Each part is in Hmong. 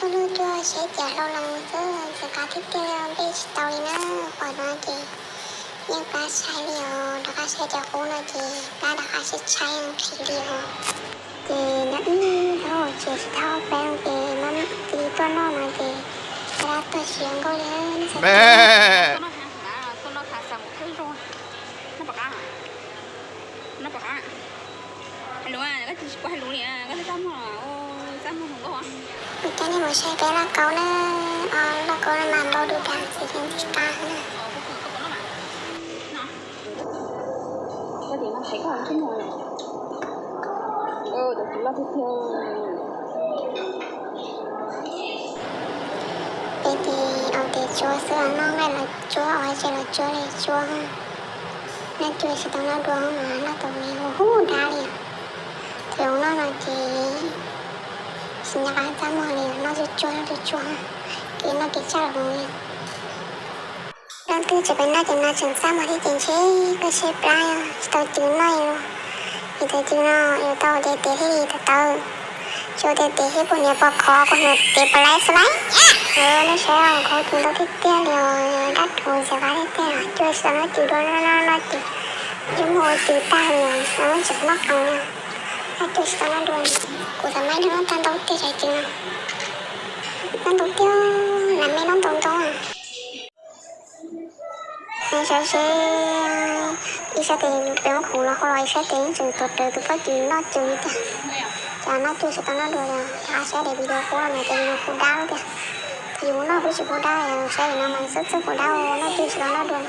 Ub, lub cuaj seb cas hlau los mus xwb, ntxim qab tiag tiag li, npej tsis tau li na. Pom no ces yeej plab tshaib li os, rov qab saib cov qub no ces plab rov qab tshaib tshaib nqhis li os. Ces nyob ib hauv tsev tsis tau peb ces mam li tuaj noj no ces dab tuag tsis zoo nkauj li. Tuaj noj hav, tuaj noj hav xav mus thawj zaug, noj pom qab, noj pom qab. Hais lus, koj tsis paub hais lus li, koj txaj muag, txaj muag hluas nkauj. Ua cas nej mus saib peb lauj kaub na, lauj kaub no mas npau du dag xwb ces ntxim qab na. Koj ces no qheb koj txaj muag, cov kwv loj tiag tiag. Peb ces ua tes tsuab xwb, noj nqaij los tsuab, ua tsev los tsuab li tsuab. Noj cuag tsis tau noj dua mas noj tau li hu hu dab li. Thaum noj no ces tsis nco qab txaj muag li, noj tsuag tsuag noj tsuag tsuag, kev noj kev tsaj los li. Leej twg tseem pem noj ces no tseem txaj muag thiab ces ntshe koj tshaib plab tsis tau cw noj li. Yus tau cw no yus tau ua tes thiab li tau tawv. Tsis ua tes thiab puas niam pom qhov kuv hniav tes pom laib xwb lauj. Nej saib, qhov cw ntau tiag tiag li os, dab rhuv ntxim qab tiag tiag. Cuag tsis tau noj cw dua no, noj cw, yus muaj ua cw tag li os, tsis noj qees li. Dab cuag tsis tau noj dua. Kuv txawm maib noj tag ntau tiag cov cw no. Noj ntau tiag, nas me noj ntau ntau. Saib seb, ib sab tes peb muab khoom los hau los ib sab tes yeej tseem tuav rawv tus pob cw noj cw li tiag. Cas noj cuag tsis tau noj dua li. Rov qab saib daim video qub no ces nws hu dab lawm tiag. Yus noj kuj tsis hu dab, saib no mas txawj txawj hu dab, noj cuag tsis tau noj dua.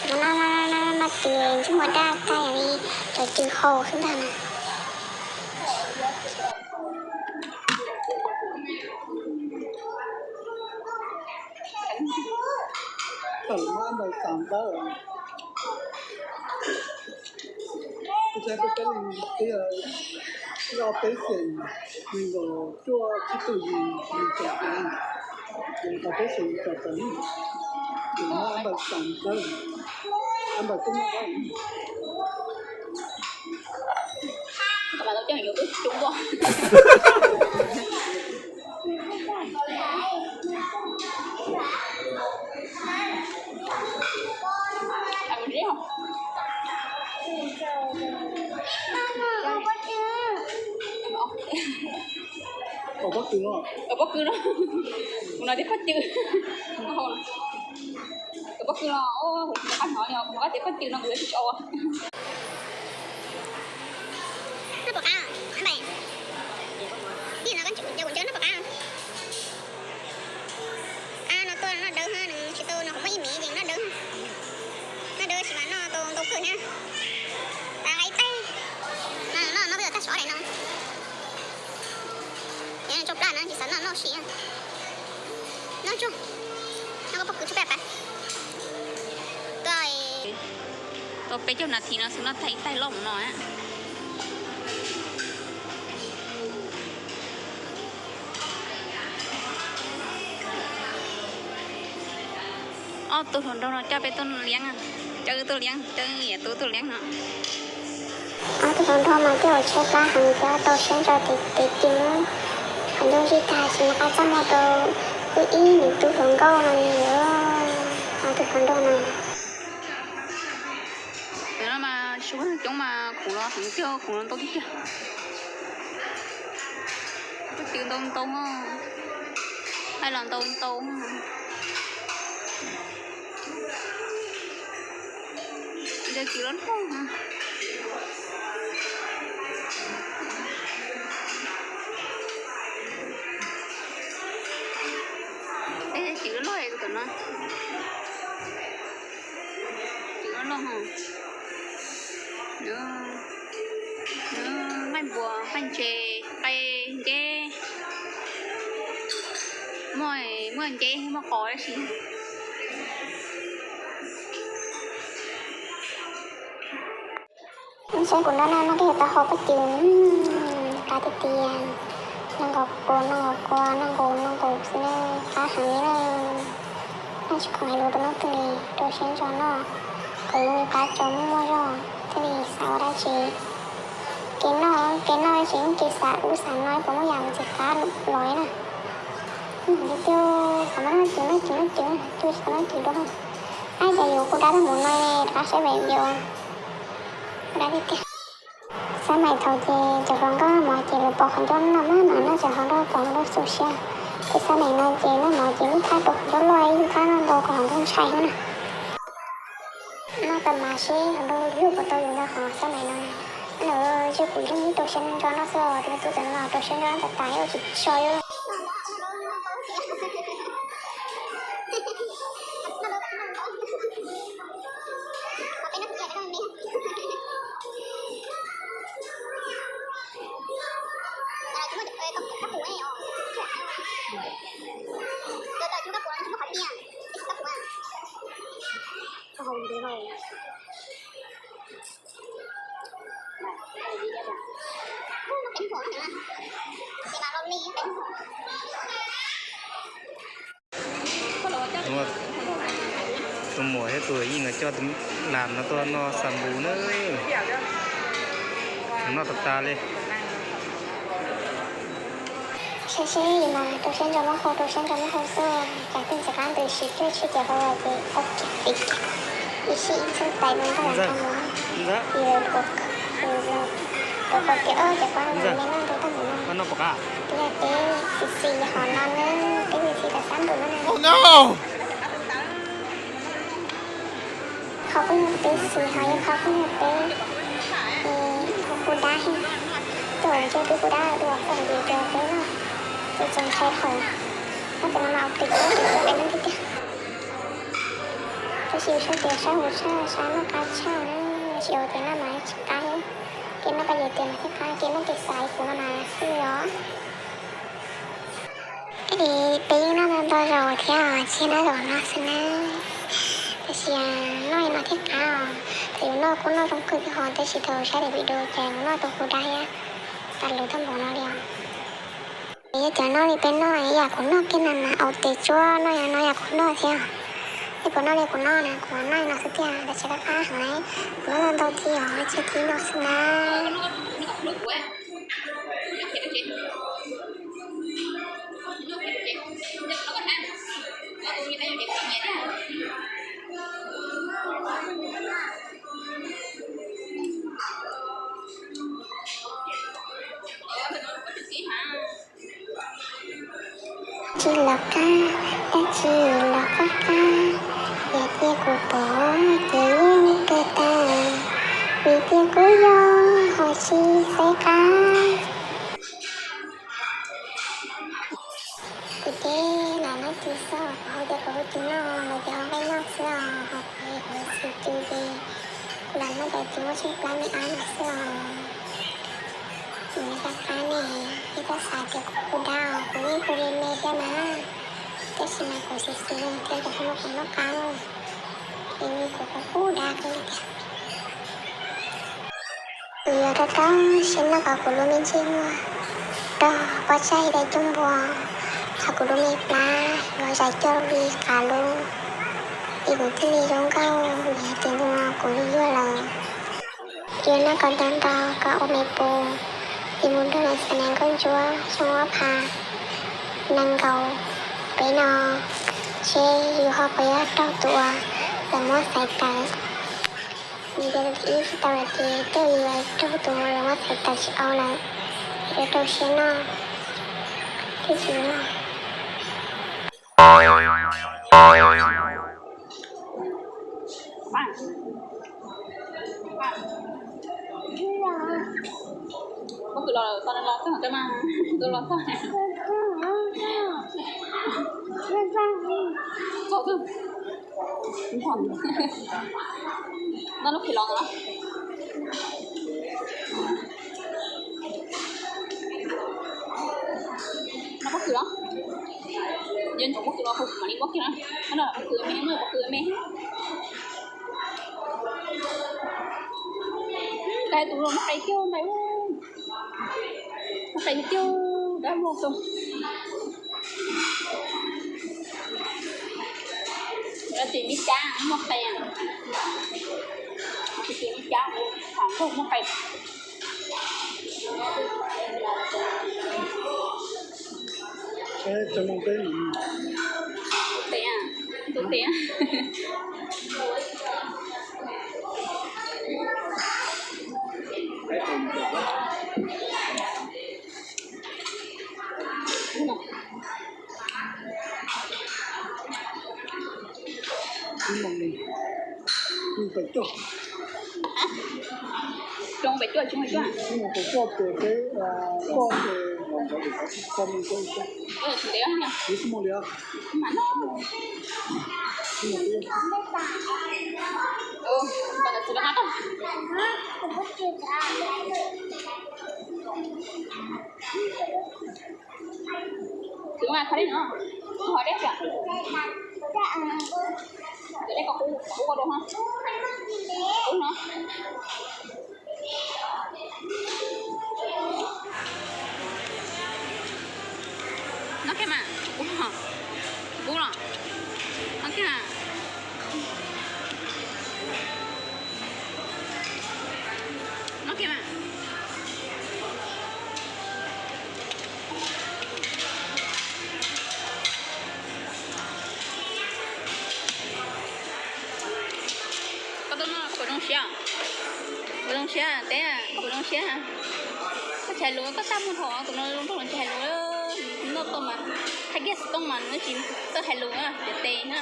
Noj, noj, noj cw ntsej muag daj tag yam li cov cw hau xwb ntag na. Tau lawm, mob npawg Xas Ntxawb. Tus tsaib peb peb leeg twb yog ob peb xees nees nkaum cuaj tsib caug yim nees nkaum, ces tau peb xees nees nkaum tawm, ces mob npawg Xas Ntxawb, npawg twb muaj dab. Pob kws no, kuv no tias pob cw. Tus pob kws no, kuv rov qab hnov li, kuv rov qab tias pob cw no kuv yuav tsis ua. Noj puas qab? Ib, no koj nco kuv nco noj puas qab? A, no tuaj noj dawb, nws tsis tau, no qhov muaj ib me ces noj dawb. Noj dawb tsis mas noj tau ntau kawg thiab. Nqa ib teg. No, no, no twb tag sov daim no. Yog nws tso plab no tsis xav noj, noj sim. Noj tsuag, noj koj pob kws tsuag peb pab. Tau peb caug nas this no xwb noj tag ib taig loj mus no. Ob tug hluas nraug no coj peb tuaj liab, coj wb tuaj liab, coj wb niam tub tuaj liab no. Ob tug hluas nraug mas twb ua tshaib plab heev thiab tau siab ntso tes tes cw, qhov ncauj zij tag tsis nco qab txaj muag rau wb ib niam tub hluas nkauj no li. Ob tug hluas nraug no. Ntawm no mas tsis muaj coob mas khoom los heev tiag, khoom los ntau tiag tiag. Pob cw ntau ntau, nqaij los ntau ntau. Ntawd cw loj loj. Cw loj loj tom no. Cw loj loj. Nqaij npua, nqaij ntses, qe, nceb. Muaj, muaj nceb muaj qos tab sis. Saib kuv nrog nej noj dej tau hau pob cw, qab tiag tiag. Noj nkaus kua, noj nkaus kua, noj nkaus noj nkaus xwb na, qab heev li na. Nej tsis khoom hais lus rau leej twg li, rau siab ntso noj kom zoo li qab tso muaj muaj zog thiaj li xav ua dab tsi. Kev noj, kev noj tsis yog kev xav ub xav no, puas muaj yam ntxim qab los na. Tiag tiag, qhov no ces no ces no ces tu tsis tau no ces dua. Ab, cas yuav kuv dab mus no rov qab saib video. Kuv dab tiag tiag. Xab maim thaum ces cov hluas nkauj noj mov ces lawv pom qhov ncauj noj mas mas noj ces ho nrog pom nrog xu siab. Ces xab maim no ces noj mov ces ib thaj rau qhov ncauj loj ib thaj noj ntau kom hluas nkauj ntshai na. Noj tas mas seb hluas nkauj yuav puas tau yus ntag qhov xab maim no. Lawv ze kuv yeej ib rau siab ntso noj xwb os, tus tub txawm no rau siab ntso noj tas tas ua tsis so. Tus muam thiab tus yij nkawd coj tus lam no tuaj noj xas npus na. Noj tas tas li. Saib seb mas rau siab ntso muab hau, rau siab ntso muab hau xwb, cas tej ntxim qab ntws siv cuaj tsib tiam hau ces ua kiag fiv kiag ib sij ib txheej tais no nrog los nrog mus. Yus ua rau qhov tias ob cov pab no me noj ntau tag npaum no. Tiag peb xis xis hom no na, peb xis xis tas sab npaum no na. Qhov peb yog peb xis ho yog qhov peb yog peb, qhov kuv dab heev. Coj ntse peb kuv dab dua txog ntim tias peb no, ces txaus ntshai dhau. Nyob tus no mas ua pem ua pem ua pem no tiag tiag. Tab sis saib tias saib hauv tshaj saib noj qab tshaj na, tab sis ua tias noj mas tsis qab, kev noj qab yus tias mas thiaj qab, kev noj kev xaiv kuv no mas xwb os. Es peb yeej noj ntau zaus thiab tsis noj zaus no xwb na. Tab sis noj no thiaj qab os. Thaum yus noj kuj noj zoo kawg thiab ho, tab sis thaum saib daim video ces yus noj tau kuv dab thiab tas lus tag npaum no li os. Yog cov noj li peb noj ib yam kuv noj kiag no mas ua tes tsuab noj yog no yog kuv noj thiab. Yog puas noj li kuv noj na, kuv noj no xwb tiag, tab sis qab qab heev, kuv noj ntau thiab os, tsis kib no xwb na. Tsis los qab, tab tsis los qab qab, yog tias kuv pom ces yeej kawg tag, vim tias kuv yog hauv tsis xaiv qab. Kuv ces lam noj ci xwb os, kuv hais tias kuv hu ci noj, lawv ces ho nqaij noj xwb os, ho kuv ces kuv tsis ci ces kuv lam noj cov ci muaj tsheej plab me ab no xwb os. Kuv nyob qab qab ne, nej txhob xav tias kuv hu dab os, kuv yeej hu li me thiab mas, tab sis mas kuv xis xis li thiab ces ho muab kuv noj qab lauj, es kuv kuj hu dab kiag li tiag. Kuv yuav rau rau siab noj kom kuv lub me ntsej muag rog pob tsaig dai coj npua, qhov kuv lub me plab yuav zais coj li qav lub, es kuv thiaj li zoo nkauj, vim hais tias ntu no kuv yuag yuag lawm. Yuav noj kom ntau ntau kom ua me pus, es mus nrog lawv xav nees nkauj ntsuab xyoo ob phav nees nkaum peb no, seb yus ho puas yuav raug tus uas lawv muab xaiv tawm. Nws tias tus thib ib tsis tau lawm ces tej yuav raug tus uas lawv muab xaiv tawm tsis au lawm, yuav rau siab noj thiaj tsis noj. Pob kws los, tau los txog mas, tau los txog. Txog twg? Noj lub kis los ntawd los. Noj pob kws los. Yog ntsoov pob kws los hu mam li pob kws na. Noj pob kws me, noj pob kws me. Nqaij tus los muab qais kiag nqaij. Muab qais tiag tiag dab muag xwb. Lawv tias me cab muaj qe, tias me cab, hom nkaug muaj qe. Tes, tus tes. Peb mus pem cuaj, peb mus pem cuaj ces peb, cuaj ces, kuv xub mus li os. Tus mas qhov dej no, qhov dej tiag. Tus dej ko qub, qub ua dua ho. Qub no. Noj kiag mas, qub los, qub los. Noj kiag mas. Noj kiag mas. Koj tuaj noj puas zoo siab? Puas zoo siab teb? Puas zoo siab? Koj tsis hais lus, koj tab muag dhau, tus no zoo nraug los tsis hais lus. Noj tau mas, thaij kiag xov tooj mas nws tsis txawj hais lus, tias tes na.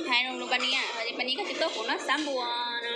Hais lus Paj Nis, Paj Nis koj tsis tuaj kuv noj xab npua no.